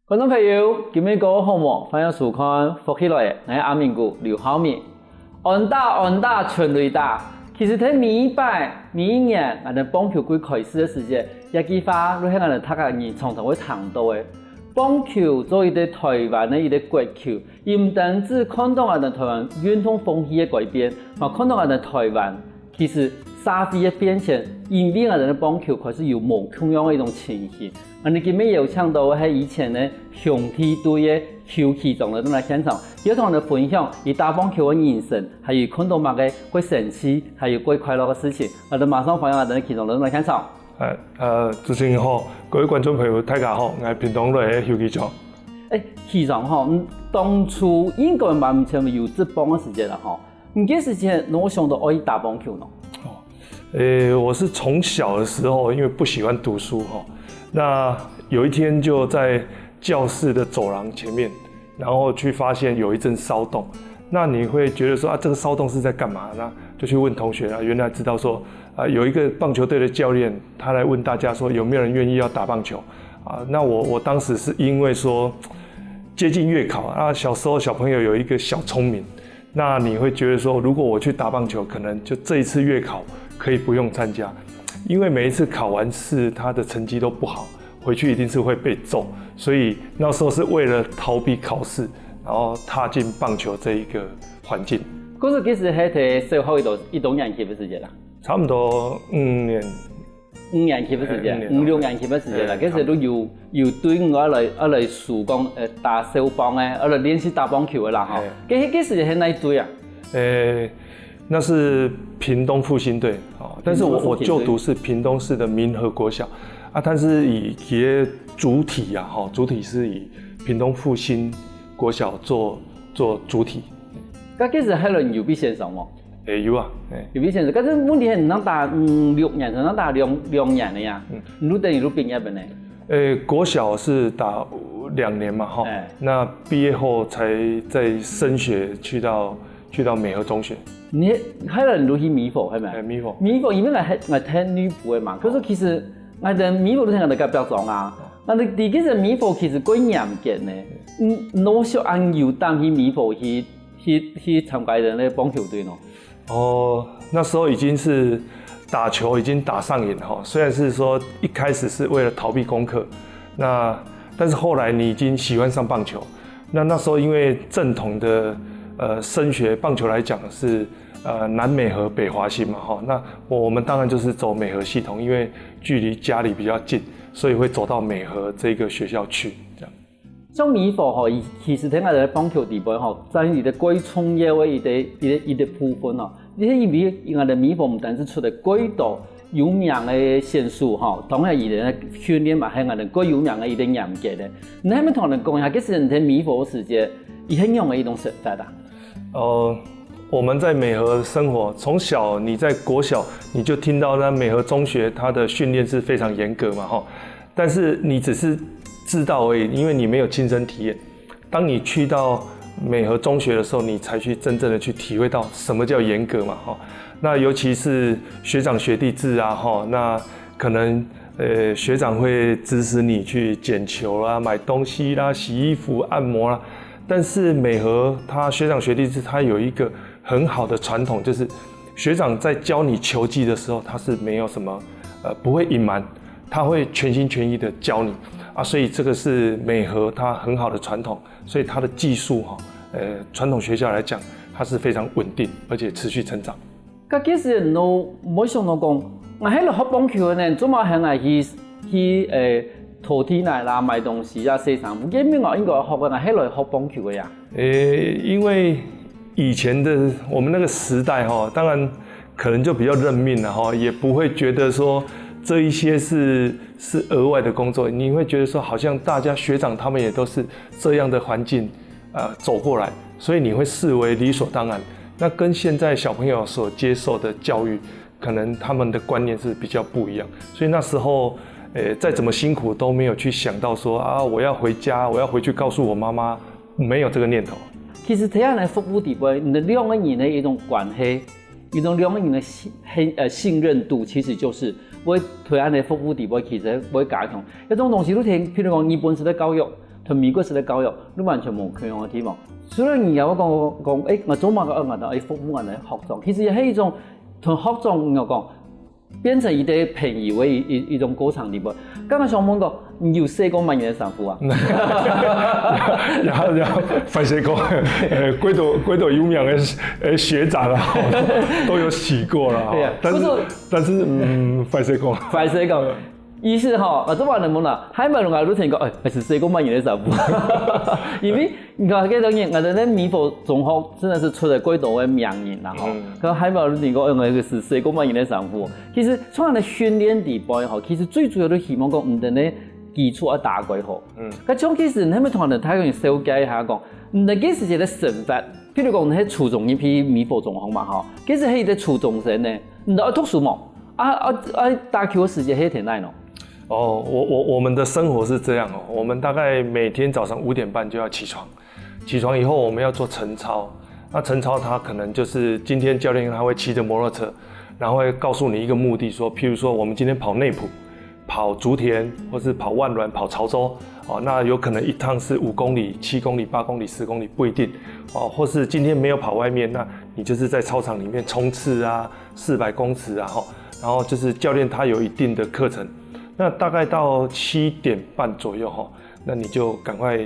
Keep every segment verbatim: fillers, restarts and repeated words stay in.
觀眾朋友，今晡日過好無？歡迎收看《福氣來了》，𠊎係阿明哥劉浩明。安打安打全壘打，其實在每一擺、每一年，𠊎等棒球季開始个時節，這句話就係𠊎等大家人常常會聽到个。棒球做一個台灣个一個國球，毋單止看到𠊎等台灣運動風氣个改變，嘛看到𠊎等台灣 其實社會个變遷，因為𠊎等个棒球開始有無共樣个一種情形。𠊎等今晡日邀請到个係以前个兄弟隊个邱其中來到𠊎等現場，佢同𠊎等分享佢打棒球个人生，還有看到麼个過神奇，還有過快樂个事情。𠊎等馬上歡迎𠊎等个其中來到𠊎等現場。哎，呃，主持人好，各位觀眾朋友，大家好，𠊎屏東來个邱其中。哎，其中吼，嗯，當初應該嘛毋曾有職棒个時節啦吼。 你該時節哪會想到愛打棒球呢？哦，呃，我是從小的時候，因為不喜歡讀書哈，那有一天就在教室的走廊前面，然後去發現有一陣騷動。那你會覺得說啊，這個騷動是在幹嘛？那就去問同學啊，原來知道說啊，有一個棒球隊的教練，他來問大家說有沒有人願意要打棒球啊？那我我當時是因為說接近月考啊，小時候小朋友有一個小聰明，那你會覺得說，如果我去打棒球，可能就這一次月考可以不用參加，因為每一次考完試，他的成績都不好，回去一定是會被揍，所以那時候是為了逃避考試，然後踏進棒球這一個環境。故所其實係在小學一到一到年級个時節啦。差不多五年五年級个時節，五六年級个時節啦，該時都有有隊伍愛來愛來試講，呃，打小棒个，愛來練習打棒球个啦吼。該該時節係哪一隊啊？呃，那是屏東復興隊哦，但是我我就讀是屏東市的民和國小啊，但是以其實主體啊哈，主體是以屏東復興國小做做主體。該該時係有比先生無？誒，有啊，誒，有比先生，但是問題係你能打嗯六年，能打兩兩年个呀，你都等於都畢業个呢。誒，國小是打兩年嘛哈，那畢業後才再升學去到去到美和中學。你係你都去美和係咪？誒，美和。美和因為𠊎係𠊎係內埔个嘛，可是其實𠊎等美和都係𠊎等隔壁庄啊。那你你其實美和其實過嚴格呢，嗯，哪會恁有膽去美和去去去參加人个棒球隊呢？ 哦，那時候已經是打球已經打上癮哈，雖然是說一開始是為了逃避功課，那但是後來你已經喜歡上棒球。那那時候因為正統的呃升學棒球來講是呃南美和北華新嘛哈，那我我們當然就是走美和系統，因為距離家裡比較近，所以會走到美和這個學校去這樣。 像美和吼，佢其實在𠊎等个棒球裡背吼，佔一個蓋重要个一個一個一個部分吼。你係因為𠊎等美和毋單止出了蓋多有名个選手吼，當然佢等个訓練嘛係𠊎等蓋有名个一個嚴格个。你係毋係同𠊎等講一下，其實你在美和个時節，佢係仰个一種生活啊？呃，我們在美和生活，從小你在國小你就聽到那美和中學它的訓練是非常嚴格嘛，吼。 但是你只是知道而已，因為你沒有親身體驗。當你去到美和中學的時候，你才去真正的去體會到什麼叫嚴格嘛，哈。那尤其是學長學弟制啊，哈，那可能呃學長會指使你去撿球啦、買東西啦、洗衣服、按摩啦。但是美和他學長學弟制，他有一個很好的傳統，就是學長在教你球技的時候，他是沒有什麼呃不會隱瞞， 他會全心全意的教你啊，所以這個是美和它很好的傳統，所以它的技術哈，呃，傳統學校來講，它是非常穩定而且持續成長。該其實你會想到講，𠊎係來學棒球个呢，做麼个𠊎去去誒拖地泥啦、買東西啊、洗衫？毋過明明𠊎應該學个，𠊎係來學棒球个呀。誒，因為以前的我們那個時代哈，當然可能就比較認命了哈，也不會覺得說這一些是是額外的工作，你會覺得說好像大家學長他們也都是這樣的環境啊走過來，所以你會視為理所當然。那跟現在小朋友所接受的教育，可能他們的觀念是比較不一樣，所以那時候，呃，再怎麼辛苦都沒有去想到說啊，我要回家，我要回去告訴我媽媽，沒有這個念頭。其實在恁樣个服務底背，你等兩個人个一種關係，一種兩個人个信很呃信任度，其實就是會在恁樣个服務底背，其實會加強。一種東西，你聽，譬如講日本式个教育，同美國式个教育，你完全無共樣个地方。雖然人家會講講，誒，𠊎做麼个愛𠊎兜愛服務𠊎兜个學長，其實也係一種同學長，𠊎講，變成一個朋友个一一一種過程裡背。剛剛想問講，你有洗過麼人个衫褲啊？然後然後，歹勢講，呃，幾多幾多有名个呃學長啊，都有洗過了哈。對啊，但是不是但是嗯，歹勢講，歹勢講，意思吼，啊，這麼能不能，還沒有人來都聽過，哎，還係洗過麼人个衫褲。因為你看，這當年，我在那米佛中學真的是出了幾多个名人啦吼，可還沒有人聽過，哎，還係洗過麼人个衫褲。其實，從个訓練底背吼，其實最主要都希望講，你的那基礎要打過好。嗯，可像其實你們團隊，他跟你紹介一下講，你的這時節个生活，譬如講，你係初中入去米佛中學嘛吼，其實係一個初中生呢，你都要讀書無？啊啊啊，打球个時間係天哪喏？哦，我我我们的生活是这样哦，我们大概每天早上五点半就要起床，起床以后我们要做晨操，那晨操它可能就是今天教练他会骑着摩托车，然后会告诉你一个目的，说，譬如说我们今天跑内埔，跑竹田，或是跑万巒、跑潮州，哦，那有可能一趟是五公里、七公里、八公里、十公里不一定，哦，或是今天没有跑外面，那你就是在操场里面冲刺啊，四百公尺啊，吼，然后就是教练他有一定的课程，那大概到七点半左右，吼，那你就赶快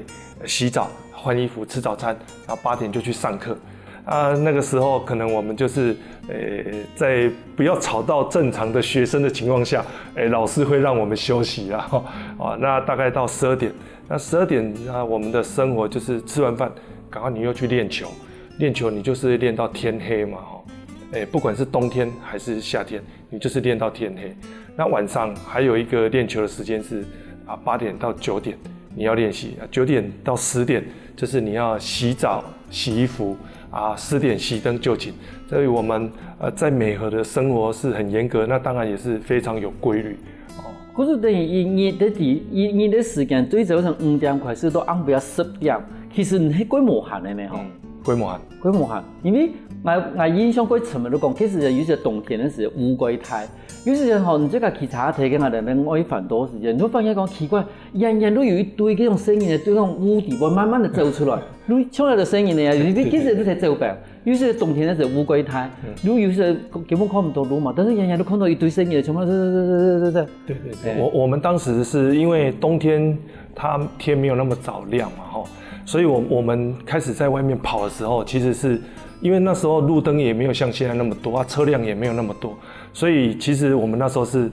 呃洗澡、换衣服、吃早餐，然后八点就去上课。啊，那个时候可能我们就是，呃，在不要吵到正常的学生的情况下，哎，老师会让我们休息啊，吼，啊，那大概到十二点，那十二点啊，我们的生活就是吃完饭，赶快你又去练球，练球你就是练到天黑嘛，吼，哎，不管是冬天还是夏天，你就是练到天黑。那晚上还有一个练球的时间是啊，八点到九点你要练习啊，九点到十点就是你要洗澡、洗衣服啊，十点熄灯就寝。所以我们呃在美和的生活是很严格，那当然也是非常有规律。可是等於一日的第一日的時間，最早從五點開始到暗晡夜十點，其實你係過無閒个呢吼。嗯，過無閒。過無閒，因為𠊎𠊎印象過深个，就講，其實有些冬天个時候烏龜胎，有些人吼，你自家騎車仔去，跟𠊎兜外環島个時間，你會發現講奇怪，遠遠都有一堆這種細人仔，對那種霧底背慢慢的走出來，你像那個細人仔啊，你其實你才走白。有些冬天个時候烏龜胎，你有些根本看毋到路嘛，但是遠遠都看到一堆細人仔，全部走走走走走走。对对对，我我们当时是因为冬天它天没有那么早亮嘛，吼，所以我我们开始在外面跑的时候，其实是因为那时候路灯也没有像现在那么多啊，车辆也没有那么多，所以其实我们那时候是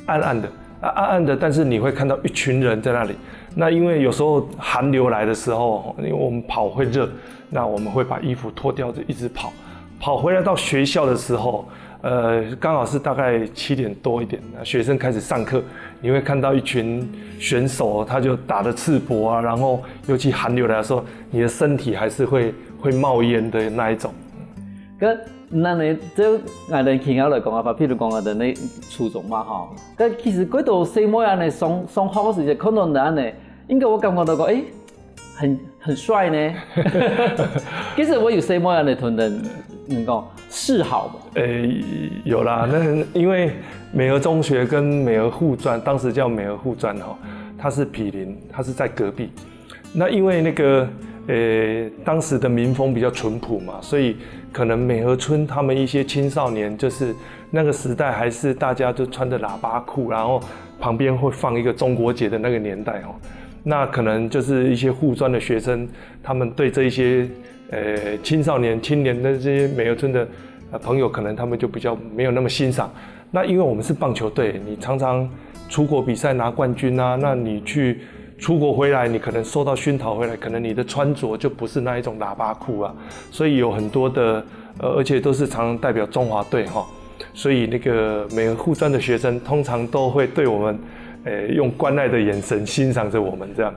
暗暗的啊，暗暗的，但是你会看到一群人在那里。那因为有时候寒流来的时候，因为我们跑会热，那我们会把衣服脱掉，就一直跑。跑回来到学校的时候，呃，刚好是大概七点多一点，那学生开始上课，你会看到一群选手，他就打着赤膊啊，然后尤其寒流来的时候，你的身体还是会会冒烟的那一种。該恁呢，就𠊎兜企業來講啊，譬如講𠊎兜呢初中嘛吼，該其實該兜細妹恁呢上上學个時節，看到恁呢，應該會感覺到講，誒，很很帥呢。其實有細妹恁呢同人，嗯，講示好嘛。誒，有啦，那因为美和中学跟美和护专，当时叫美和护专哈，它是毗邻，它是在隔壁。那因为那个，呃，当时的民风比较淳朴嘛，所以可能美和村他们一些青少年，就是那个时代还是大家就穿着喇叭裤，然后旁边会放一个中国结的那个年代哦。那可能就是一些护专的学生，他们对这一些呃青少年、青年的这些美和村的呃朋友，可能他们就比较没有那么欣赏。那因为我们是棒球队，你常常出国比赛拿冠军啊，那你去出国回来，你可能受到熏陶回来，可能你的穿着就不是那一种喇叭裤啊，所以有很多的呃，而且都是常常代表中华队哈，所以那个美和护专的学生通常都会对我们，呃，用关爱的眼神欣赏着我们这样。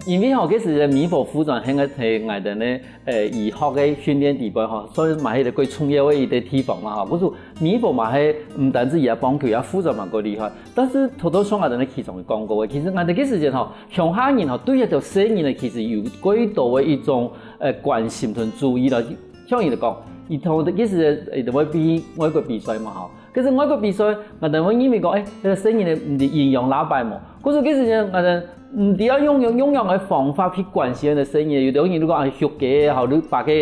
因為吼，其實美和護專係𠊎兜呢，誒，醫學个訓練地方吼，所以嘛係一個最重要个一個地方嘛吼。故所美和嘛係毋單止也棒球，也護專嘛過厲害。但是頭頭像𠊎兜呢其中講過个，其實𠊎兜个時間吼，鄉下人吼，對一條細人呢，其實有過多个一種誒關心同注意啦。像佢講，佢頭个時間佢會比外國比賽嘛吼。可是外國比賽，𠊎兜會認為講，誒，這個細人呢，毋係營養拉擺無。故所个時間，𠊎兜毋知愛用，用，用樣个方法去關心个細人，有兜人就講，啊，畜雞仔吼，你把該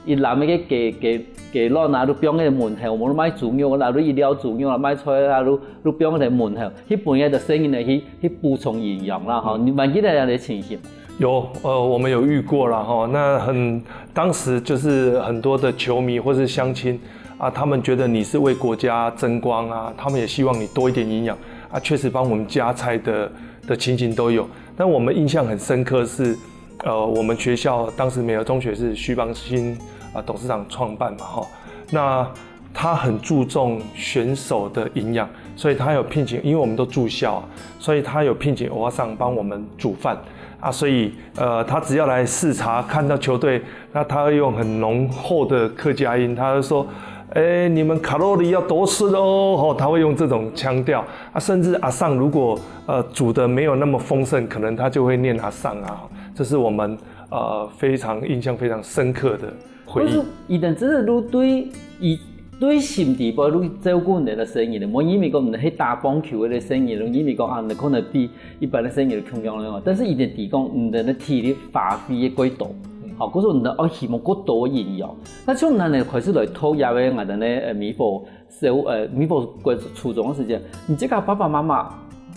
一籃个雞，雞，雞卵啊，你放在門口，無你賣豬肉啦，你一條豬肉啦，賣菜啦，你，你放在門口，去分該个細人仔去，去補充營養啦，吼，你還記得恁樣个情形？有，呃，我們有遇過啦，吼，那很，當時就是很多的球迷或是鄉親啊，他們覺得你是為國家爭光啊，他們也希望你多一點營養啊，確實幫我們加菜的，的情形都有。但我們印象很深刻是，呃，我們學校當時美和中學是徐邦新啊董事長創辦嘛，吼，那他很注重選手的營養，所以他有聘請，因為我們都住校啊，所以他有聘請歐巴桑幫我們煮飯啊，所以，呃，他只要來視察，看到球隊，那他會用很濃厚的客家音，他就說：“哎，你們卡路里要多吃哦。”吼，他會用這種腔調啊，甚至阿桑如果，呃，煮得沒有那麼豐盛，可能他就會念阿桑啊。這是我們，呃，非常印象非常深刻的回憶。可是佢等真个都對，佢對心底背都照顧你个細人，無因為講你係打棒球个細人，因為講啊，你可能比一般个細人強強了，但是佢等知講你等个體力花費个過多，好，故所你等愛希望過多營養。那從哪裡開始來投入个𠊎等个，呃，美和小，呃，美和國初中个時間，你自家爸爸媽媽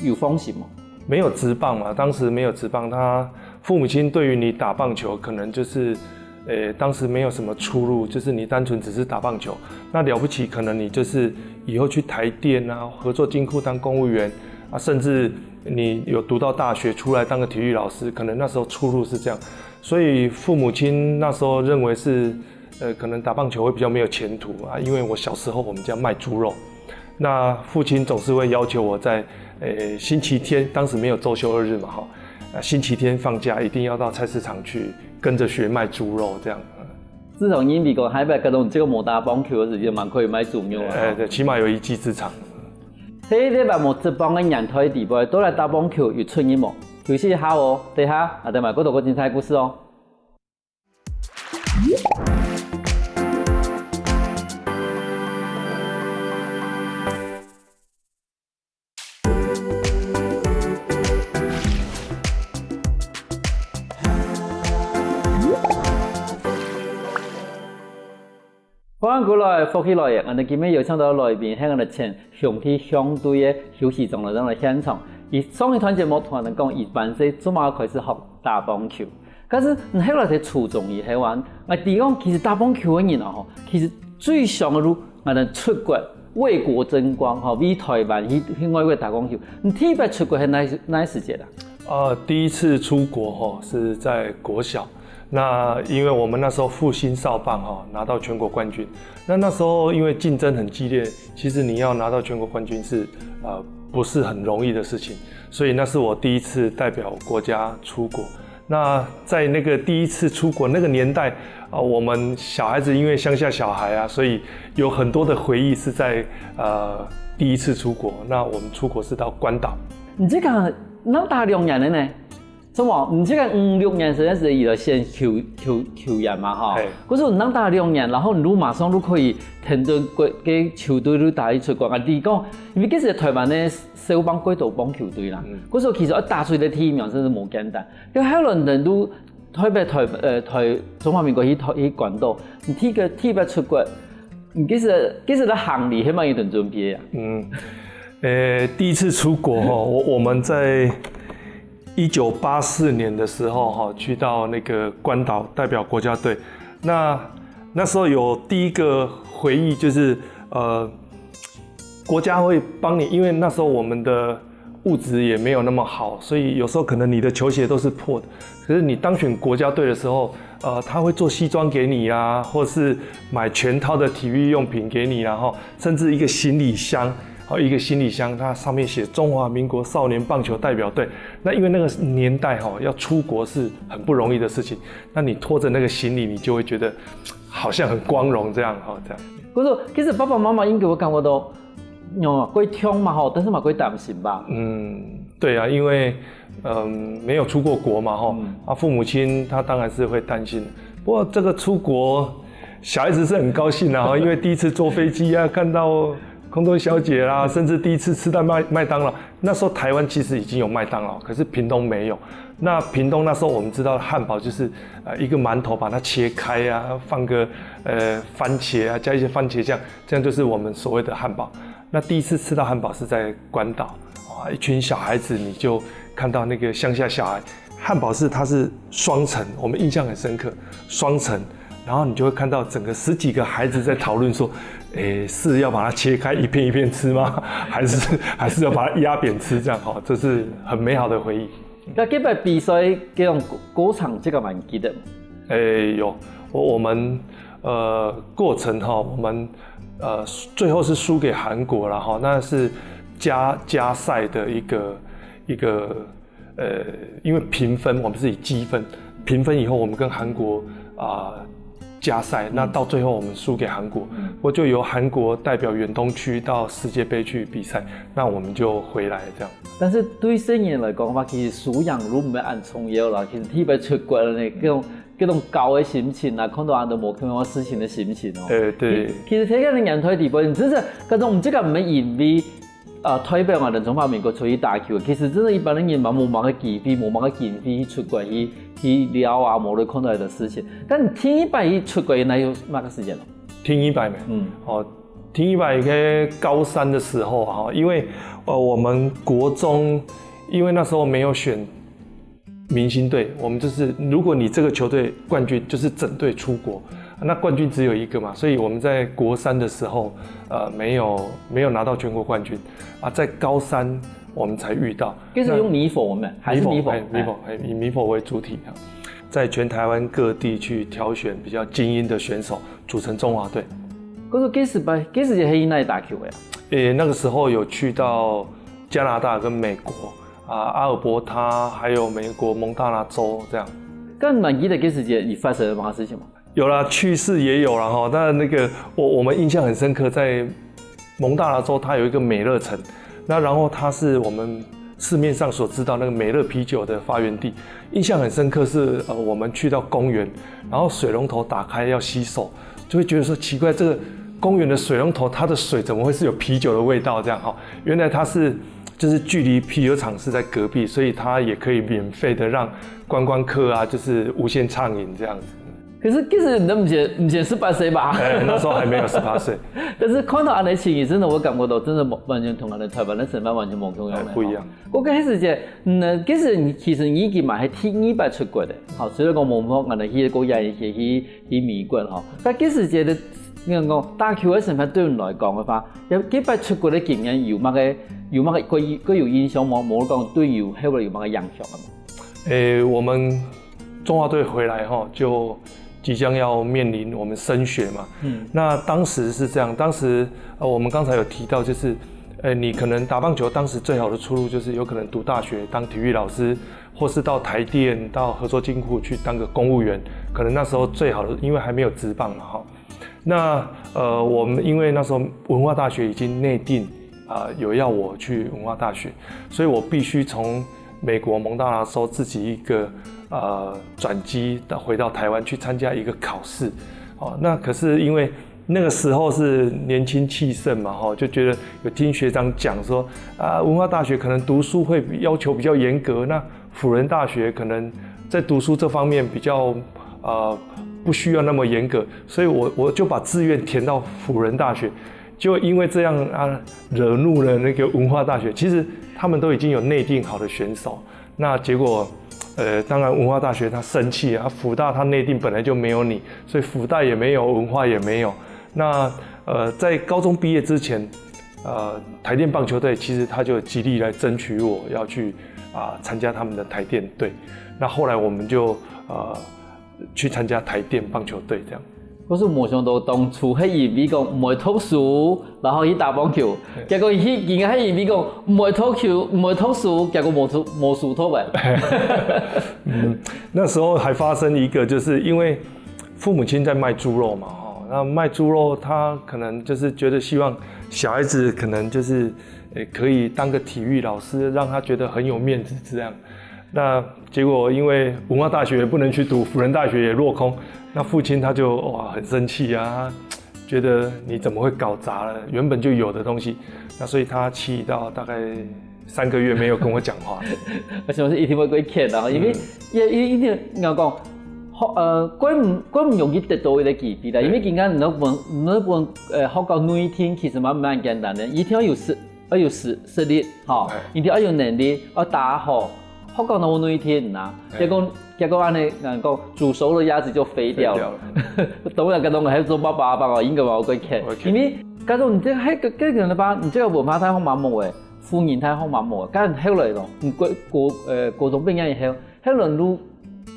有放心無？沒有職棒嘛，當時沒有職棒，他父母親對於你打棒球，可能就是，呃，當時沒有什麼出路，就是你單純只是打棒球，那了不起，可能你就是以後去台電啊，合作金庫當公務員啊，甚至你有讀到大學出來當個體育老師，可能那時候出路是這樣。所以父母親那時候認為是，呃，可能打棒球會比較沒有前途啊，因為我小時候我們家賣豬肉，那父親總是會要求我在，呃，星期天，當時沒有週休二日嘛，哈，那星期天放假一定要到菜市場去跟著學賣豬肉這樣。自從因為講，還捌看到這個無打棒球个時間，蠻可以賣豬肉啊。哎，對，起碼有一技之長。這一個無職棒个年代底背，都來打棒球有出入無？休息一下哦，等下，啊，等下過多個精彩故事哦。 歡迎過來，福氣來了！𠊎等今晡日邀請到來賓係𠊎等前兄弟象隊个邱喜宗來到現場。佢上一段節目同𠊎等講，佢還細就開始學打棒球。 但是你後來在初中以後啊，𠊎知講，其實打棒球个人啊，吼，其實最想个就𠊎等出國，為國爭光，吼，為台灣去，去外國打棒球。你第一擺出國係哪，哪時節啊？呃，第一次出國，吼，是在國小。那因為我們那時候復興少棒，吼，拿到全國冠軍。那那時候因為競爭很激烈，其實你要拿到全國冠軍是，呃，不是很容易的事情。所以那是我第一次代表國家出國。 那在那個第一次出國那個年代，啊，我們小孩子因為鄉下小孩啊，所以有很多的回憶是在，呃，第一次出國。那我們出國是到關島。你這個能打兩年个呢？什麼？你這個五六年生个時候，佢就先球，球，球員嘛，吼。嘿。可是你能打兩年，然後你就馬上就可以跈等國，个球隊就打一出國。啊，你講，因為其實台灣个少棒過多棒球隊啦，嗯。可是其實要打出來个第一名真是無簡單。 因為後來人都台北、台，呃，台，中華民國去台，去關島，你第一個，第一擺出國，你其實，其實个行李係麼人同準備个啊？嗯，呃，第一次出國吼，我，我們在一九八四年的時候吼，去到那個關島代表國家隊。那，那時候有第一個回憶就是，呃，國家會幫你，因為那時候我們的 物質也沒有那麼好，所以有時候可能你的球鞋都是破的。可是你當選國家隊的時候，呃，他會做西裝給你啊，或是買全套的體育用品給你啊，吼，甚至一個行李箱，哦，一個行李箱，它上面寫中華民國少年棒球代表隊。那因為那個年代，吼，要出國是很不容易的事情，那你拖著那個行李，你就會覺得好像很光榮這樣，吼，這樣。可是，其實爸爸媽媽應該會感覺到，哦，會痛嘛吼，但是嘛會擔心吧。嗯，對啊，因為，嗯，沒有出過國嘛吼，嗯。啊，父母親他當然是會擔心。不過這個出國，小孩子是很高興的哈，因為第一次坐飛機啊，看到空中小姐啦，甚至第一次吃到麦麦当劳，那时候台湾其实已经有麦当劳，可是屏东没有。那屏东那时候我们知道汉堡就是呃一个馒头把它切开啊，放个呃番茄啊，加一些番茄酱，这样就是我们所谓的汉堡。那第一次吃到汉堡是在关岛啊，一群小孩子，你就看到那个乡下小孩，汉堡是它是双层，我们印象很深刻，双层，然后你就会看到整个十几个孩子在讨论说，诶，是要把它切开一片一片吃吗？还是还是要把它压扁吃？这样哈，这是很美好的回忆。那这摆比赛这种过程，这个蛮记得。诶，有，我我们呃过程哈，我们呃最后是输给韩国了哈，那是加加赛的一个一个呃，因为评分我们是以积分评分以后，我们跟韩国啊、加赛，那到最后我们输给韩国，我就由韩国代表远东区到世界杯去比赛，那我们就回来这样。但是对新人来讲的话，其实输贏都毋係恁重要啦。其实特別出國呢，这种这种高的心情啊，看到恁多無共樣个事情个心情哦。呃，对，其实在个年代底背，你真是，可能我们这个毋係因为。呃，代表我们中华民国出去打球，其实真的一般的人嘛，无么个机会，无么个经费去出国去去了啊，无去看到个事情。但你第一摆去出国，那有哪个时间咯？第一擺咩？嗯，哦，第一擺在高三的时候哈，因为呃我们国中，因为那时候没有选明星队，我们就是如果你这个球队冠军，就是整队出国。那冠军只有一个嘛，所以我们在国三的时候，呃，没有没有拿到全国冠军啊，在高三我们才遇到。这是用米粉吗？还是米粉？哎，米粉，哎，以米粉为主体啊，在全台湾各地去挑选比较精英的选手，组成中华队。可是这时摆，这时节还在哪里打球呀？诶，那个时候有去到加拿大跟美国啊，阿尔伯塔，还有美国蒙大拿州这样。但蛮记得这时节你发生了什么事情吗？有啦，趣事也有啦哈。但那个我我们印象很深刻，在蒙大拿州，它有一个美乐城，那然后它是我们市面上所知道那个美乐啤酒的发源地。印象很深刻是呃，我们去到公园，然后水龙头打开要洗手，就会觉得说奇怪，这个公园的水龙头它的水怎么会是有啤酒的味道这样哈？原来它是就是距离啤酒厂是在隔壁，所以它也可以免费的让观光客啊，就是无限畅饮这样子。可是其实你都毋是毋是十八岁吧？哎，那时候还没有十八岁。但是看到恁个情形，真的我感觉到真的完全同俺的台湾的生活完全无共样了。哎，不一样。我跟开始姐，嗯，其实你其实你已经嘛系第二擺出國的，好，虽然讲冇冇俺的去过亚一些去去美国哈，但其实觉得，你讲讲打球的生活对你来讲的话，有这擺出国的经验有么个有么个个个有印象吗？冇讲对有后来有么个影响吗？诶，我们中华队回来哈，就即将要面临我们升学嘛。嗯，那当时是这样，当时呃，我们刚才有提到，就是呃，你可能打棒球，当时最好的出路就是有可能读大学当体育老师，或是到台电、到合作金库去当个公务员，可能那时候最好的，因为还没有职棒嘛哈。那呃，我们因为那时候文化大学已经内定啊、呃，有要我去文化大学，所以我必须从美国蒙大拿州自己一个呃转机到回到台湾去参加一个考试。哦，那可是因为那个时候是年轻气盛嘛，哈，就觉得有听学长讲说啊，文化大学可能读书会要求比较严格，那辅仁大学可能在读书这方面比较呃不需要那么严格，所以我我就把志愿填到辅仁大学。就因为这样啊，惹怒了那个文化大学。其实他们都已经有内定好的选手，那结果，呃，当然文化大学他生气啊，辅大他内定本来就没有你，所以辅大也没有，文化也没有。那呃，在高中毕业之前，呃，台电棒球队其实他就极力来争取我要去啊、参加他们的台电队。那后来我们就呃去参加台电棒球队这样。可是没想到当初系因为讲毋会读书，然后去打棒球，结果去竟然系因为讲毋会读书，毋会读书，结果无读无书读诶。嗯，那时候还发生一个，就是因为父母亲在卖猪肉嘛，哈，那卖猪肉他可能就是觉得希望小孩子可能就是，呃，可以当个体育老师，让他觉得很有面子这样。那结果因为文化大学也不能去读，辅仁大学也落空，那父亲他就哇很生气啊，觉得你怎么会搞砸了原本就有的东西？那所以他气到大概三个月没有跟我讲话。我想是一定會過欠的，因為也一定要講，好呃，怪唔怪唔容易得到一个機會啦，因為今天你那本你那本呃，好搞內定其实蛮蛮简单的，一定要有实要有实实力哈，一定要有能力，要打好，好搞那本内定啊，结果结果按呢，人讲煮熟的鸭子就飞掉了。懂了，懂了，还是做爸爸爸爸应该蛮会欠，因为假如你这还个个人的吧，你这个文化太好蛮猛诶，夫人太好蛮猛，但后来咯，你国国呃国中毕业以后，后来路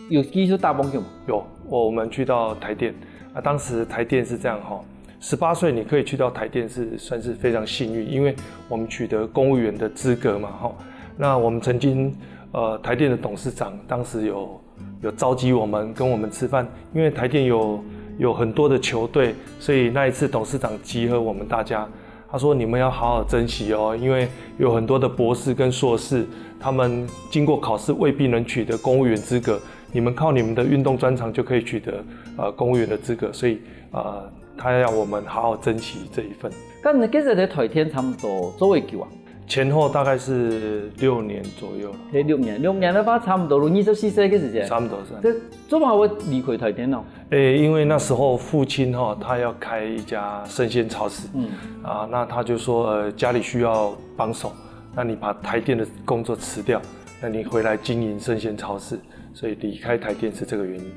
有继续打棒球吗？有，我们去到台电啊，当时台电是这样哈，十八岁你可以去到台电是算是非常幸运，因为我们取得公务员的资格嘛哈。那我们曾经呃台电的董事长当时有有召集我们跟我们吃饭，因为台电有有很多的球队，所以那一次董事长集合我们大家，他说你们要好好珍惜哦，因为有很多的博士跟硕士，他们经过考试未必能取得公务员资格，你们靠你们的运动专长就可以取得呃公务员的资格，所以呃他要我们好好珍惜这一份。那你其实在台电差不多做几久啊？前后大概是六年左右。六年，六年的话，差不多二十四岁的时间。差不多是。这做么会离开台电哦？诶，因为那时候父亲哈，他要开一家生鲜超市，嗯啊，那他就说呃家里需要帮手，那你把台电的工作辞掉，那你回来经营生鲜超市，所以离开台电是这个原因。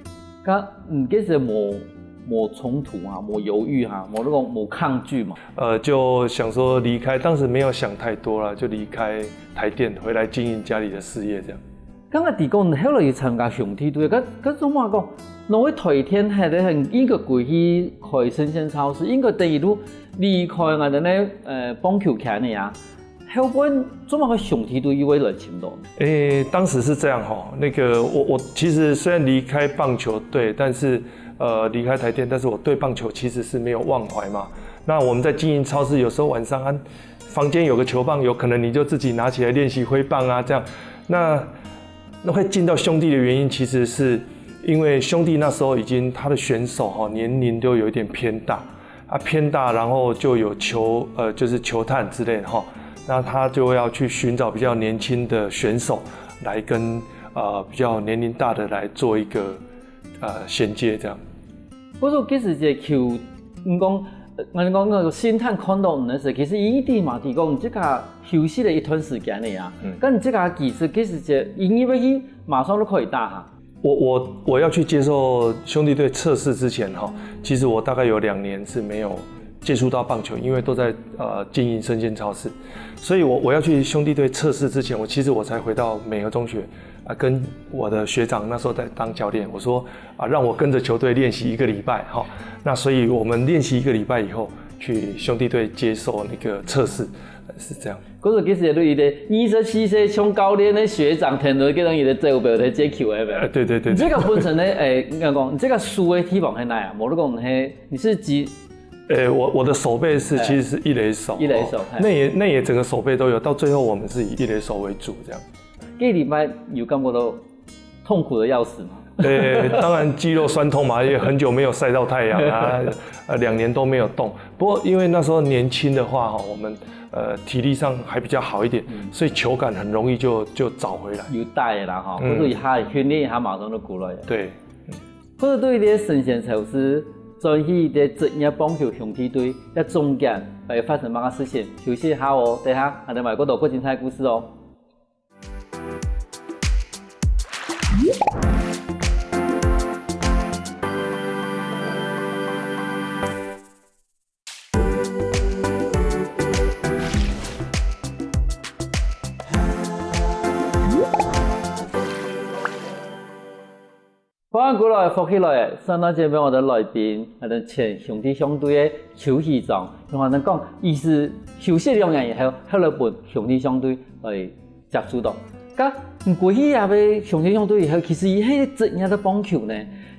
那嗯，其实没没冲突啊，没犹豫哈，没那种没抗拒嘛。呃，就想说离开，当时没有想太多了，就离开台电，回来经营家里的事业这样。刚刚提供后来有参加兄弟队，可可怎么讲？那位台电还得很一个过去开生鲜超市，应该等于都离开俺的那呃棒球圈的呀。后边怎么个兄弟队又会来寻到？诶，当时是这样哈，那个我我其实虽然离开棒球队，但是呃离开台电，但是我对棒球其实是没有忘怀嘛。那我们在经营超市，有时候晚上啊，房间有个球棒，有可能你就自己拿起来练习挥棒啊，这样。那那会进到兄弟的原因，其实是因为兄弟那时候已经他的选手哈年龄都有一点偏大。啊偏大，然后就有球呃就是球探之类的哈，那他就要去寻找比较年轻的选手来跟呃比较年龄大的来做一个呃衔接这样。不过其实这球，你讲，你讲那个星探看到你的时候，其实一定嘛，提供这个休息了一段时间的呀。嗯，但你这个技术其实这，因为去马上都可以打哈。我我我要去接受兄弟队测试之前哈，其实我大概有两年是没有接触到棒球，因为都在呃经营生鲜超市，所以我我要去兄弟队测试之前，我其实我才回到美和中学啊，跟我的学长那时候在当教练，我说啊，让我跟着球队练习一个礼拜哈，那所以我们练习一个礼拜以后，去兄弟队接受那个测试，是这样。可是其实也是一个二十四岁从教练的学长，很多个人也在这个表在接球的呗。对对对，这个本身呢，哎，应该讲这个输的地方很难啊，我如果很，你是几？呃，我我的手背是其实是一垒手，一垒手，内野内野整个手背都有，到最后我们是以一垒手为主这样。这礼拜有感觉到痛苦的要死吗？呃，当然肌肉酸痛嘛，也很久没有晒到太阳啊，呃，两年都没有动。不过因为那时候年轻的话哈，我们呃体力上还比较好一点，所以球感很容易就就找回来。有带啦哈，或者他训练他马上就过来。对。或者对于这生鲜超市转去这职业棒球兄弟队，这中间会发生么个事情？休息一下哦，等下还有蛮多个精彩故事哦。 欢迎过来，福氣來！上段節目𠊎兜來賓，𠊎兜前兄弟象隊个邱喜章，同𠊎兜講，佢係休息兩年以後，後來分兄弟象隊來接觸到。該毋過去這位兄弟象隊以後，其實佢係職業个棒球呢，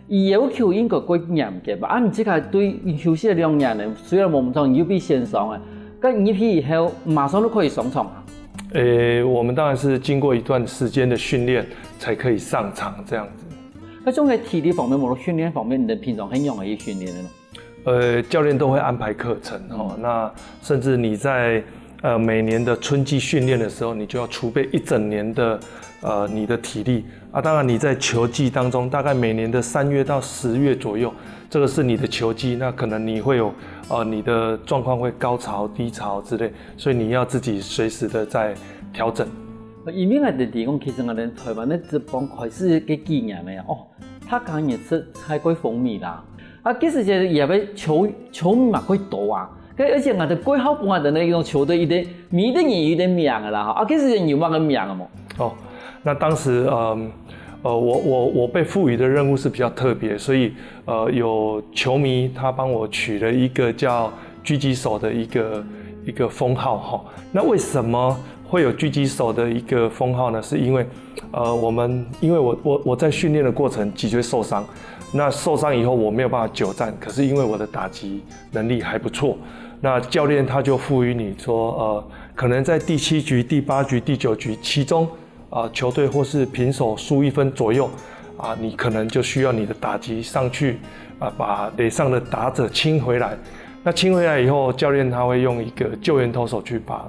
佢要求應該較嚴格吧？啊，你這個對休息兩年呢，雖然無毋錯，你又變先生啊，該入去以後馬上就可以上場啊？誒，我們當然是經過一段時間的訓練才可以上場這樣子。 該種个體力方面，無論訓練方面，你兜平常係仰般去訓練个呢？呃，教练都会安排课程哦。那甚至你在呃每年的春季训练的时候，你就要储备一整年的呃你的体力啊。当然你在球季当中，大概每年的三月到十月左右，这个是你的球季，那可能你会有呃你的状况会高潮、低潮之类，所以你要自己随时的在调整。因为𠊎等提供，其实𠊎等台湾的职棒开始个几年了哦，他刚也是太过风靡啦。啊，其实也被球球迷嘛过多啊，而且𠊎等过好本来的那种球队，一定每一个人有点名的啦哈。啊，其实有么个名的嘛？哦，那当时嗯呃我我我被赋予的任务是比较特别，所以呃有球迷他帮我取了一个叫狙击手的一个一个封号哈。那为什么会有狙击手的一个封号呢？是因为呃我们因为我我我在训练的过程脊椎受伤，那受伤以后我没有办法久站，可是因为我的打击能力还不错，那教练他就赋予你说呃可能在第七局、第八局、第九局其中啊，球队或是平手输一分左右啊，你可能就需要你的打击上去啊，把垒上的打者清回来。那清回来以后，教练他会用一个救援投手去把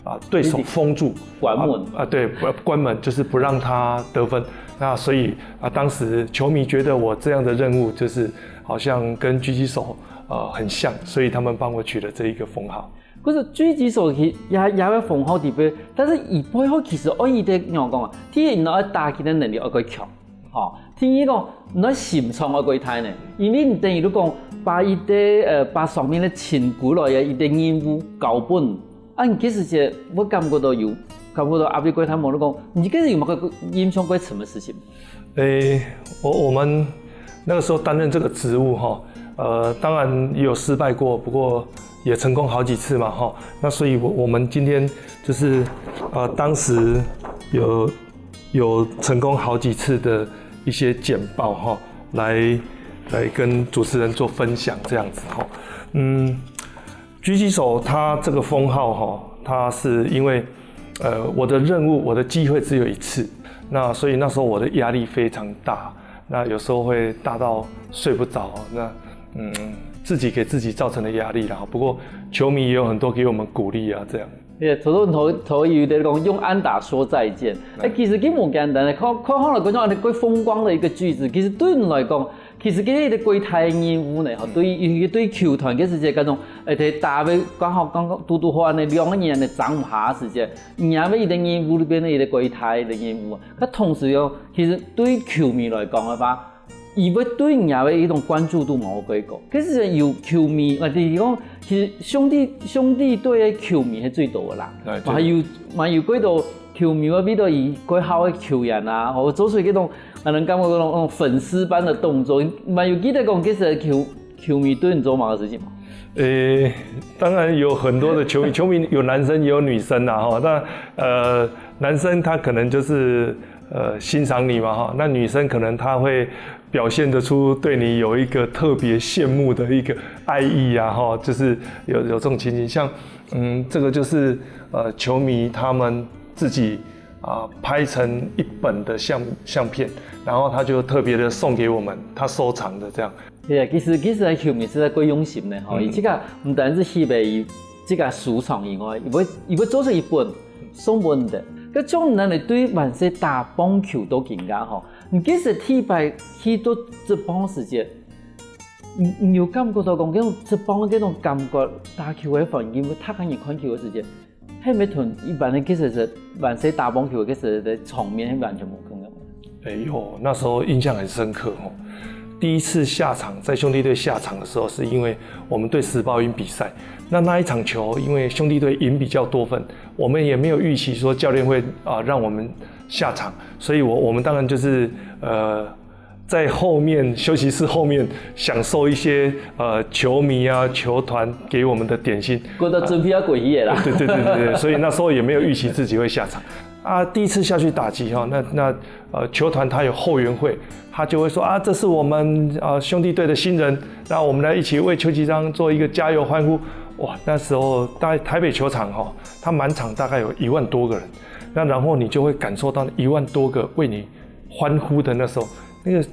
啊对手封住，关门啊，对，关门就是不让他得分。那所以啊，当时球迷觉得我这样的任务就是好像跟狙击手呃很像，所以他们帮我取了这一个封号。可是狙击手其也也个封号特别，但是伊背后其实愛一个仰講啊，第一你愛打擊的能力愛過強，吼。第二講你愛心腸愛過大呢，因为你等于如果把一个呃把上面的辛苦來个一个任务交分，啊你其实就會感觉到有感觉到壓力過大，無你講你其实有麼个印象過深个事情？诶，我我们那个时候担任这个职务哈，呃，当然也有失败过，不过也成功好几次嘛哈。那所以我我们今天就是呃，当时有有成功好几次的一些简报哈，来来跟主持人做分享这样子哈。嗯，狙击手他这个封号哈，他是因为呃我的任务我的机会只有一次，那所以那时候我的压力非常大，那有时候会大到睡不着，那嗯自己给自己造成的压力啦。不过球迷也有很多给我们鼓励啊，这样。也头头头头有点讲用安打说再见，哎，其实佢無簡單的，看看好了觀眾，你過風光的一个句子，其实對你來講，其实佢係一个過大个任务呢，吼，對於對球團个世界嗰種，而且打个剛好剛剛堵堵好安尼兩个人安尼爭毋下个時間，你也係一个任務裡邊个一个過大个任務，佢同時又其实對球迷來講个話， 佢會對你个一種關注度無過高。可是有球迷，或者係講，其實兄弟兄弟隊个球迷係最多个啦。哎嘛有嘛有幾多球迷會為到佢過好个球員啊，或做出這種讓人感覺那種那種粉絲般的動作，嘛有記得講，其實球球迷對你做麼个事情嗎？诶，当然有很多的球迷，球迷有男生也有女生啦哈。那呃，男生他可能就是呃欣赏你嘛哈，那女生可能她会表现得出对你有一个特别羡慕的一个爱意啊哈，就是有有这种情形，像嗯，这个就是呃球迷他们自己啊、拍成一本的相相片，然后他就特别的送给我们，他收藏的这样。对啊，其实其实球迷實在過用心呢，吼，佢自家毋單止翕个佢自家收藏以外，佢會佢會做出一本送分你。該種人呢，對還細打棒球到今下吼，你其實第一擺去到職棒時節，你你有感覺到講，該種職棒个該種感覺，打球个環境，佢逐个人看球个時節， 係毋係同一般个其實係還細打棒球个其實个場面係完全無共樣？哎呦，那时候印象很深刻哦。第一次下场，在兄弟队下场的时候，是因为我们对时报鹰比赛，那那一场球，因为兄弟队赢比较多分，我们也没有预期说教练会啊、让我们下场，所以我我们当然就是呃在后面休息室后面享受一些呃球迷啊球团给我们的点心。過到準備要過去个啦。对对对对对，所以那时候也没有预期自己会下场啊。第一次下去打擊哈，那那呃球团他有后援会，他就会说啊，这是我们呃兄弟队的新人，那我们来一起为邱其章做一个加油欢呼。哇，那时候大概台北球场哈，他满场大概有一万多个人，那然后你就会感受到一万多个为你欢呼的那时候，那个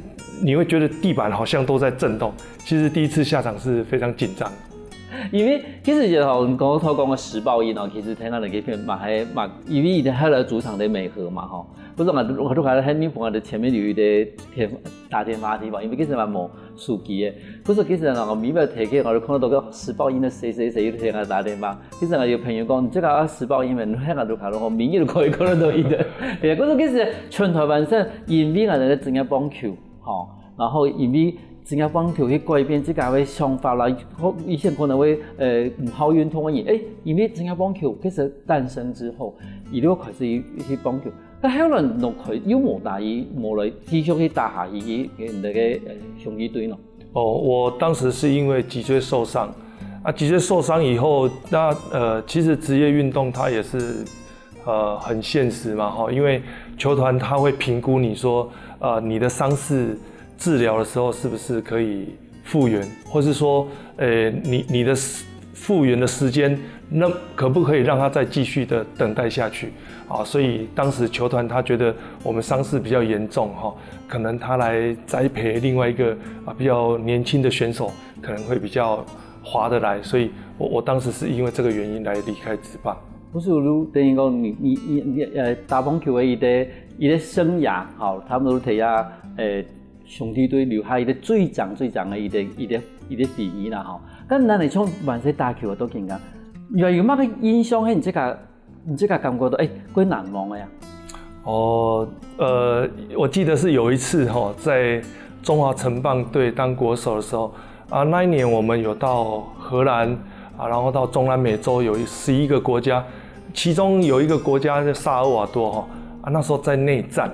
你会觉得地板好像都在震动。其实第一次下场是非常紧张。因為其實就同剛剛講个時報鷹哦，其實聽下來个片嘛還嘛，因為佢後來主場在美和嘛吼，不是嘛，我都看到還沒朋友的前面有一個電打電話的地方，因為其實嘛無手機个，不是其實啊，我明白提起，我就看到个時報鷹个誰誰誰又聽下打電話，其實啊有朋友講，你這個啊時報鷹嘛，你聽下都看到，明日就可以看到佢个，對啊，可是其實全台灣省，因為啊人个職業棒球。 吼，然後因為職業棒球去改變自家个想法啦，以前可能會呃毋好運動个人，誒，因為職業棒球其實誕生之後，佢就開始去去棒球，但後來又開又無打，又無來繼續去打下去，去去你个呃兄弟隊咯。哦，我当时是因为脊椎受伤，啊，脊椎受伤以后，那呃，其实职业运动它也是呃很现实嘛，哈，因为球团他会评估你说，呃，你的伤势治疗的时候是不是可以复原，或是说，呃，你你的时复原的时间，那可不可以让它再继续的等待下去？啊，所以当时球团他觉得我们伤势比较严重，哈，可能他来栽培另外一个啊比较年轻的选手，可能会比较划得来，所以我我当时是因为这个原因来离开职棒。不是，如等於講你你你你呃打棒球个一个一个生涯，好，差不多提啊，呃，兄弟隊留下一个最长最长个一个一个一个回忆啦吼。但咱你从蛮些打球个都感觉，有有么个印象？嘿，你这个你这个感觉到哎，最难忘个呀？哦，呃，我记得是有一次哈，在中华城棒队当国手的时候，啊，那一年我们有到荷兰啊，然后到中南美洲有十一个国家，其中有一个国家叫萨尔瓦多哈，啊，那时候在内战，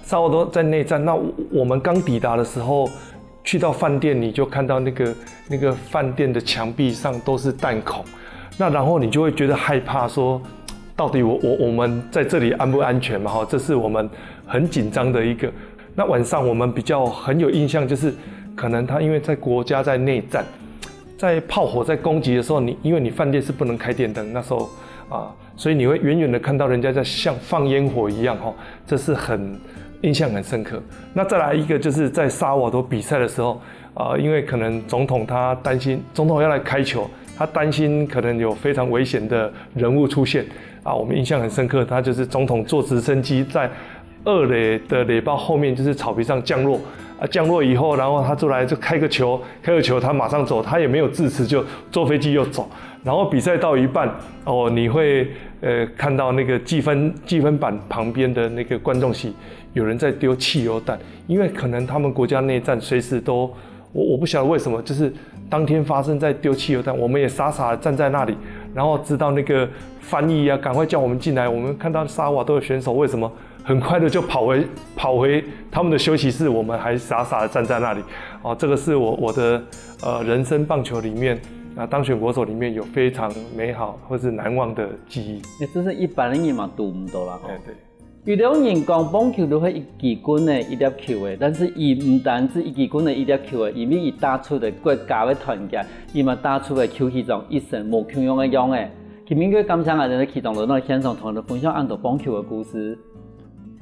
萨尔瓦多在内战，那我们刚抵达的时候，去到饭店你就看到那个那个饭店的墙壁上都是弹孔，那然后你就会觉得害怕说，到底我我我们在这里安不安全嘛？哈，这是我们很紧张的一个。那晚上我们比较很有印象，就是可能他因为在国家在内战，在炮火在攻击的时候，你因为你饭店是不能开电灯，那时候啊，所以你会远远的看到人家在像放烟火一样哈，这是很印象很深刻。那再来一个就是在萨尔瓦多比赛的时候，啊，因为可能总统他担心总统要来开球，他担心可能有非常危险的人物出现啊，我们印象很深刻，他就是总统坐直升机在二垒的垒包后面就是草皮上降落啊，降落以后，然后他出来就开个球，开个球他马上走，他也没有致辞，就坐飞机又走。然后比赛到一半，哦，你会呃看到那个计分计分板旁边的那个观众席有人在丢汽油弹，因为可能他们国家内战随时都我我不晓得为什么，就是当天发生在丢汽油弹，我们也傻傻的站在那里，然后直到那个翻译啊赶快叫我们进来，我们看到萨尔瓦多的选手为什么很快的就跑回跑回他们的休息室，我们还傻傻的站在那里。哦，这个是我我的呃人生棒球里面啊当选国手里面有非常美好或是难忘的记忆。那这是一般人嘛堵不到啦。哎，对。 有兜人讲，棒球就係一支棍仔、一粒球仔，但是佢毋單止一支棍仔、一粒球仔，因為佢打出个國家个團結，佢嘛打出个球技上一身無共樣个樣仔。今晡日感謝𠊎兜个其中來到現場同𠊎兜分享恁多棒球个故事。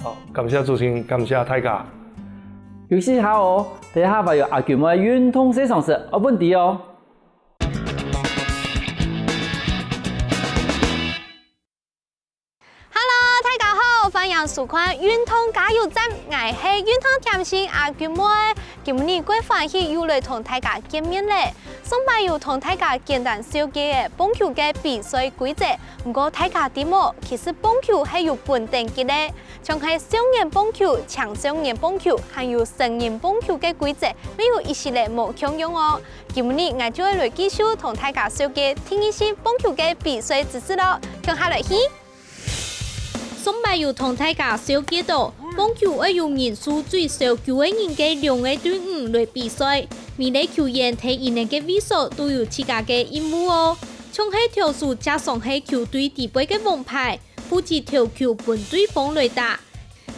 好，感謝主持人，感謝大家。休息下哦，等下還有阿君个運動小常識，愛問題哦。 Hello，大家好，歡迎收看運動加油站，𠊎係運動甜心阿君妹。今晡日蓋歡喜又來同大家見面咧。上擺有同大家簡單紹介个棒球个比賽規則，毋過大家知無？其實棒球係有分等級个，像係少年棒球、青少年棒球，還有成人棒球个規則，乜有一息仔無共樣哦。今晡日𠊎就愛來繼續同大家紹介第二式棒球个比賽知識咯，共下來去。 上擺有同大家紹介到，棒球愛有人數最少九个人个兩个隊伍來比賽，每个球員在佢等个位所都有自家个任務哦。像係投手，正常係球隊裡背个王牌，負責投球分對方來打。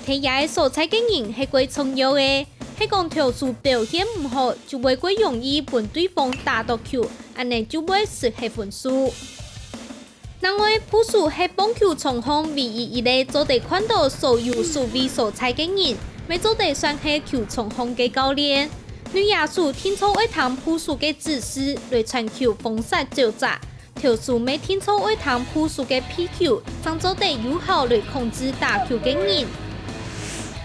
在這个所在个人係蓋重要个，係講投手表現毋好，就會蓋容易分對方打著球，恁仔就會失去分數。 另外，捕手係棒球場項唯一一个做得看到所有守備所在个人，乜做得算係球場項个教練。內野手定著愛聽捕手个指示來傳球封殺走者，投手乜定著愛聽捕手个配球，正做得有效來控制打球个人。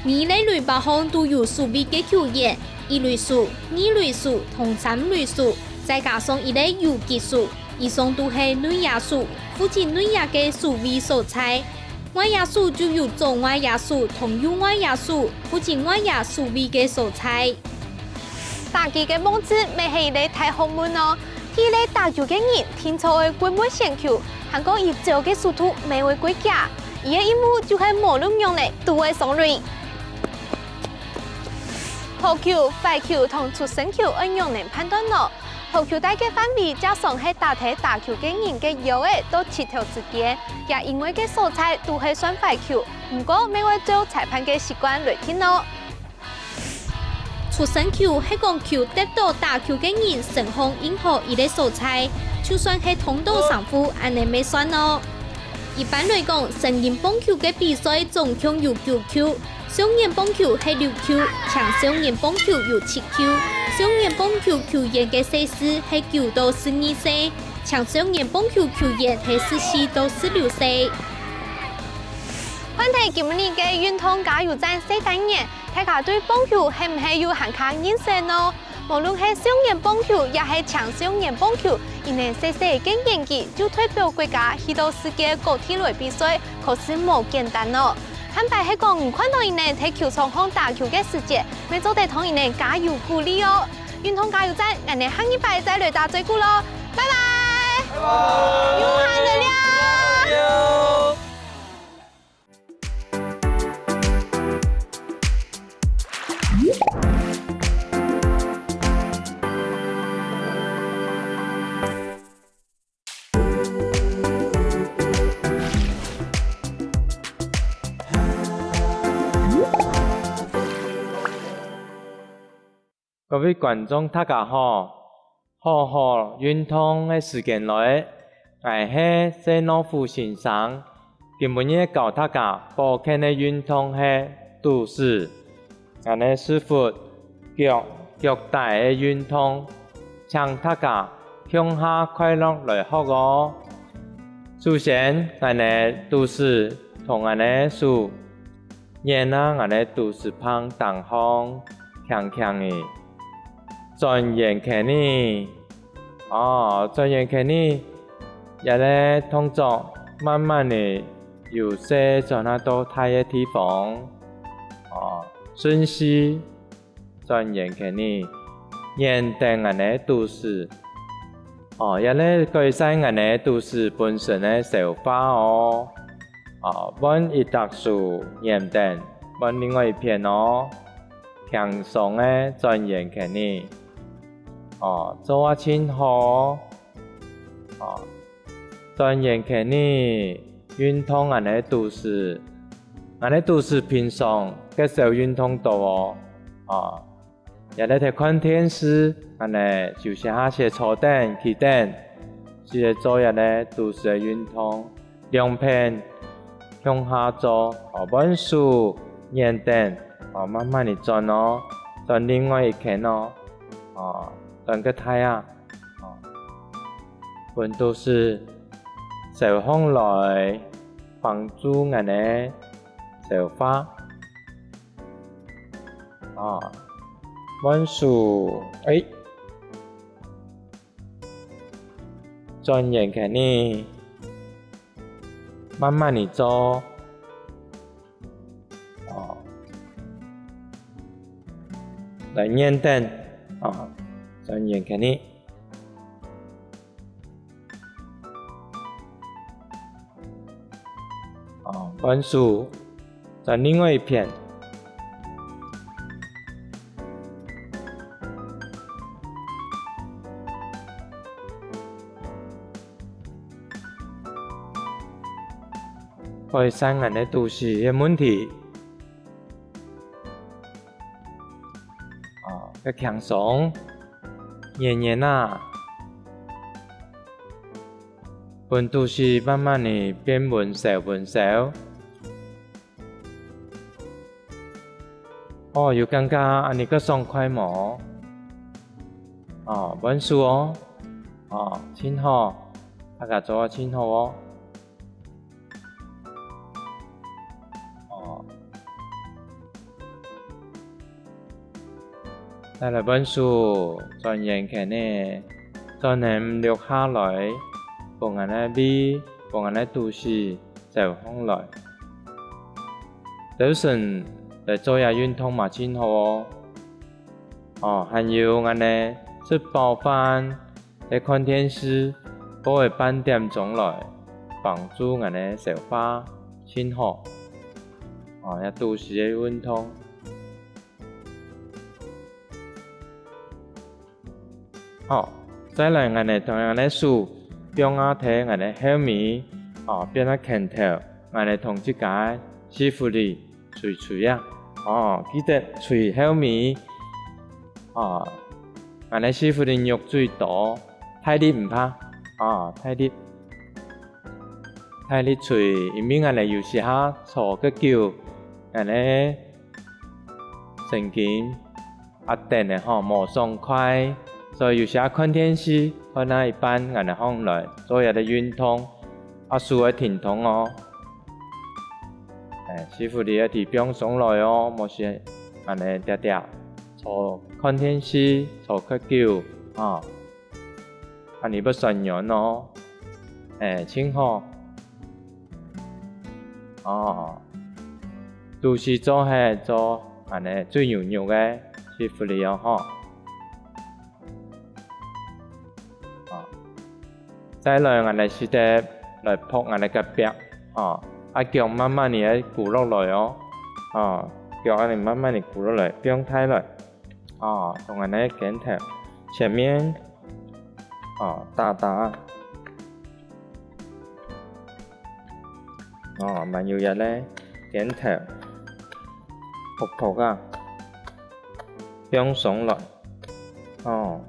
每一個壘包項都有守備个球員，一壘手、二壘手同三壘手，再加上一個游擊手，以上都係內野手，負責內野个守備所在。 外野手就有左外野手同右外野手，負責外野守備个所在。打擊个棒子乜係一個大學問哦，第一個打球个人定著愛穩穩選球，還過一招个速度乜愛過遽。佢个任務就係無論仰仔都愛上壘。好球、壞球同出生球愛仰仔判斷呢？ 好球帶个範圍正常係打忒打球个人个腰仔到膝頭之間，這因為个所在都係算壞球，毋過乜愛照裁判个習慣來定哦。出生球係講球跌到打球个人身項任何一個所在，就算係撞著衫褲恁仔乜算哦。一般來講，成人棒球个比賽總共有九球， 少年棒球係六球，青少年棒球有七球。少年棒球球員个歲數係九到十二歲，青少年棒球球員係十四到十六歲。看忒今晡日个運動加油站細單元，大家對棒球係毋係有還較認識呢？ 無論係少年棒球也係青少年棒球，佢等細細个年紀就代表國家去到世界各地來比賽，確實無簡單哦。下擺係講你看著佢等在球場項打球个時節，乜做得同佢等加油鼓勵哦。運動加油站，𠊎等下一擺再來打嘴鼓囉，拜拜！拜拜！有閒來尞！ 各位觀眾，大家好！好好運動个時間來，𠊎係謝諾夫先生。今晡日教大家保健个運動係肚屎，𠊎等屎朏、腳、腳底个運動，請大家共下快樂來學哦！首先，𠊎等肚屎同𠊎等手 沿啊𠊎等肚屎縫頂項輕輕仔轉圓圈仔。哦，轉圓圈仔，這個動作慢慢仔由細轉啊到大个地方。哦，順序轉圓圈仔，沿等𠊎等肚屎。 哦，這個改善𠊎等肚屎本身个消化哦。哦，換一隻手黏等，換另外一片哦，輕鬆个轉圓圈仔。哦，做啊盡好。哦，轉圓圈仔，運動𠊎等肚屎，𠊎等肚屎平常較少運動著哦。哦， 這個在看電視，恁仔就先下先坐等、企等，試著做這個肚屎个運動，兩片共下做，哦，換手黏等，哦，慢慢仔轉哦，轉另外一圈哦，哦，轉較大啊，哦，分肚屎燒䟘來，幫助𠊎等消化。 啊，換手，哎，轉圓圈仔，慢慢仔做，哦，來黏等，啊，轉圓圈仔。 哦，換手，轉另外一片。改善𠊎等肚屎个問題。 哦，較輕鬆，圓圓啊，分肚屎慢慢仔變溫燒溫燒。哦，有感覺恁呢較爽快無？哦，換手哦。哦，盡好，大家做到盡好哦。哦。再來換手，轉圓圈呢，轉圈六下來，分𠊎个胃，分𠊎个肚屎走䟘來。朝晨來做這運動嘛盡好哦。哦，還有𠊎呢，食飽飯，在看電視，過个半點鐘來，幫助𠊎个消化盡好。哦，這肚屎个運動。 好，再來𠊎等同𠊎个手放啊在𠊎个後尾，哦，變啊拳頭，𠊎等同自家个屎朏裡捶捶啊。哦，記得捶後尾，哦，𠊎个屎朏裡肉最多，大力毋怕，哦，大力，大力捶，因為𠊎等有時下坐較久，𠊎个神經 啊等个吼，無爽快，所以有時啊看電視，看到一半，𠊎等䟘來做一下運動，啊手愛停動哦。欸，屎朏裡愛知放鬆來哦，無時恁呢定定坐看電視，坐較久，吼。 恁呢會酸軟哦。欸，盡好。哦，肚屎做下做恁呢最軟軟个屎朏裡哦吼。哦，再來𠊎等試著來拍𠊎等个壁，哦，啊腳慢慢仔跍落來哦。哦，腳恁呢慢慢仔跍落來，放大來。 哦，同𠊎等个肩頭前面，哦，打打。哦，還有這个肩頭，噗噗啊，放鬆來。哦，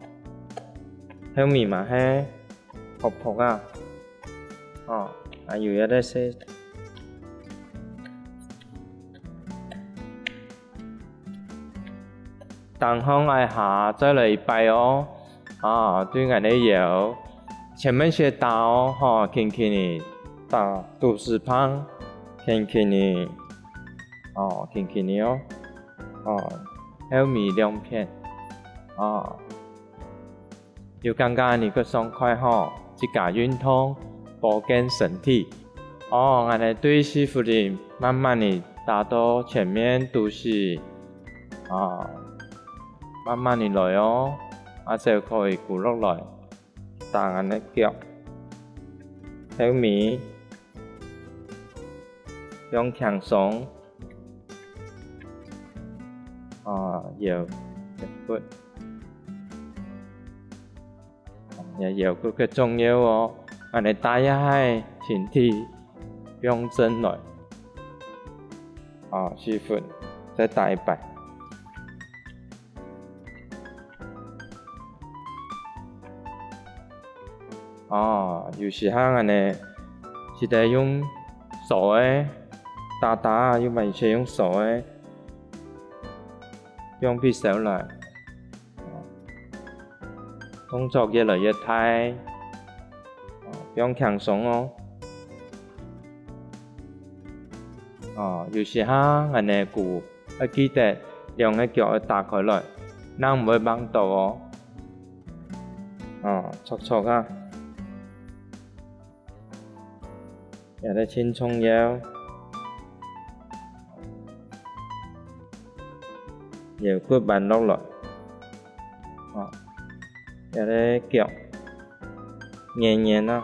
後尾嘛係 噗噗啊。哦，還有這个係頂項這下再來一擺哦。啊，對𠊎等个腰，前面先打哦，吼，輕輕仔打肚屎旁，輕輕仔，哦，輕輕仔哦，哦，後尾兩片，哦。 有感覺恁呢較爽快吼，自家運動，保健身體。哦，恁呢對屎朏裡慢慢仔打到前面肚屎，啊，慢慢仔來哦，啊手可以跍落來，打𠊎等个腳，後尾，放輕鬆。啊，腰，腰骨。 這腰骨較重要哦，恁呢打一下身體放正來。啊，屎朏，再打一擺。哦，有時候恁呢，試著用掃个，打打啊，有麼个試著用掃个，放忒燒來。 動作越來越大，哦，放輕鬆哦。哦，有時候𠊎等个跍愛記得兩个腳愛打開來，正毋會挷著哦。哦，著著啊。 這个盡重要。腰骨彎落來。哦，這个腳，圓圓啊。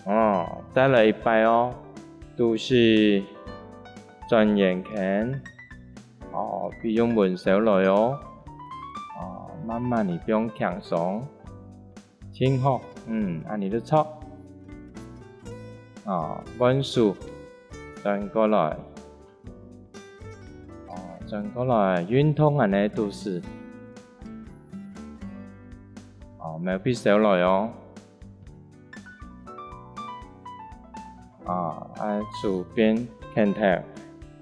哦，再來一擺哦，肚屎轉圓圈。哦，別用溫燒來哦。哦，慢慢仔放輕鬆。盡好，嗯，恁呢就著。哦，換手，轉過來。 哦，轉過來運動恁呢肚屎。哦，毋好忒燒來哦。啊，啊，手變拳頭，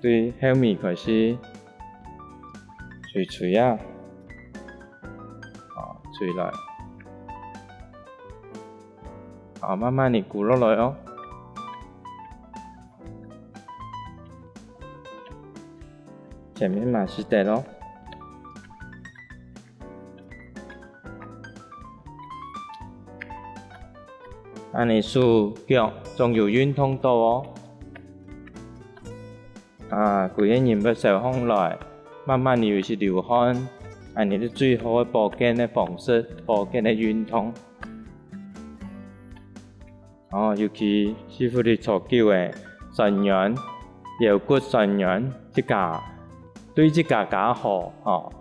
對後尾開始捶捶啊，啊，捶來，啊，慢慢仔跍落來哦。前面嘛係得哦。 恁仔手腳總有運動到哦。啊，歸個人會燒䟘來，慢慢仔有息流汗，恁仔係最好个保健个方式，保健个運動。哦，尤其師傅你坐久个，痠軟，腰骨痠軟，自家，對自家較好，吼，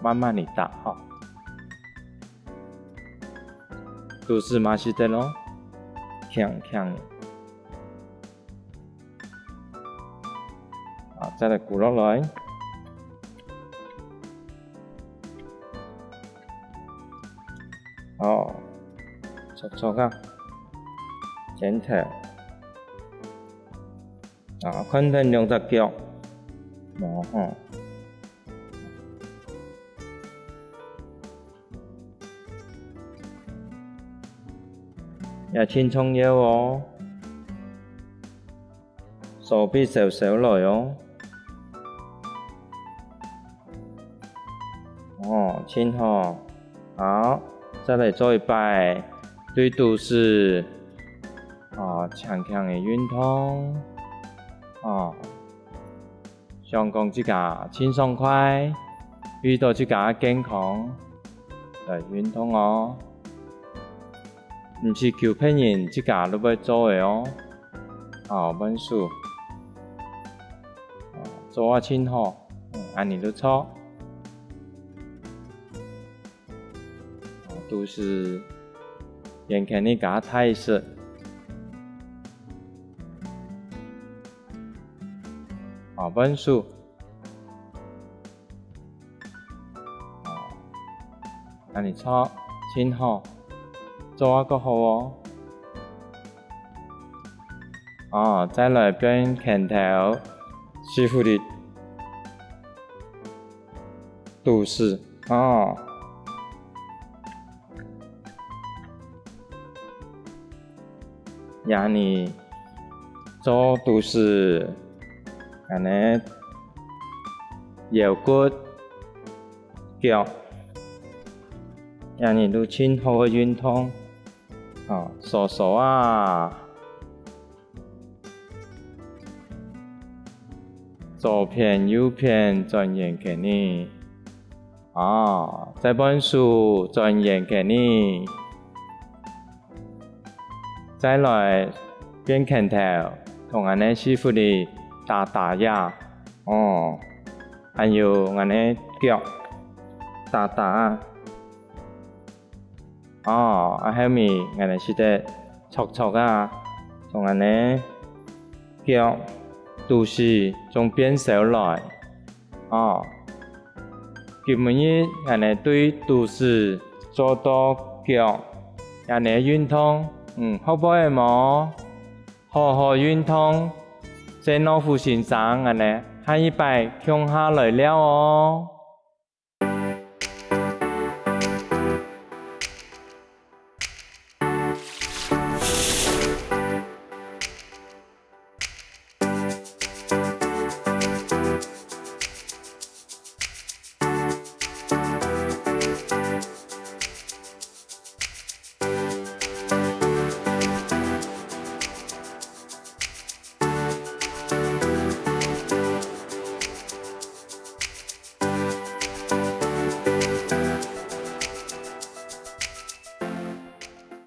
慢慢仔打，吼。 肚屎嘛係得咯，輕輕。啊，再來跍落來。哦，著著啊，前頭。啊，看等兩隻腳，無吼。 也盡重要哦。手臂收收來哦。哦，盡好。好，再來做一擺，對肚屎，哦，輕輕个運動。哦。 想講自家盡爽快，為著自家个健康來運動哦。毋使求別人，自家就會做个哦。好，換手。哦，做啊盡好，嗯，恁仔就著。 肚屎圓圈仔較大息。哦，換手。哦，恁仔著，盡好，做啊較好哦。哦，再來變拳頭，師傅你 肚屎，哦。這呢，做肚屎，恁仔腰骨、腳，這呢都盡好个運動，哦，掃掃啊。 左片右片轉圓圈仔。啊，再換手轉圓圈仔。再來變拳頭，同恁仔屎朏仔打打呀。哦，還有恁仔腳打打啊。 哦，啊後尾𠊎等識得著著啊，同恁仔腳、肚屎總變燒來。哦，今晡日𠊎等對肚屎做到腳，恁仔運動，嗯，學會了無？ 好好運動，謝老虎先生，恁仔下一擺共下來尞哦。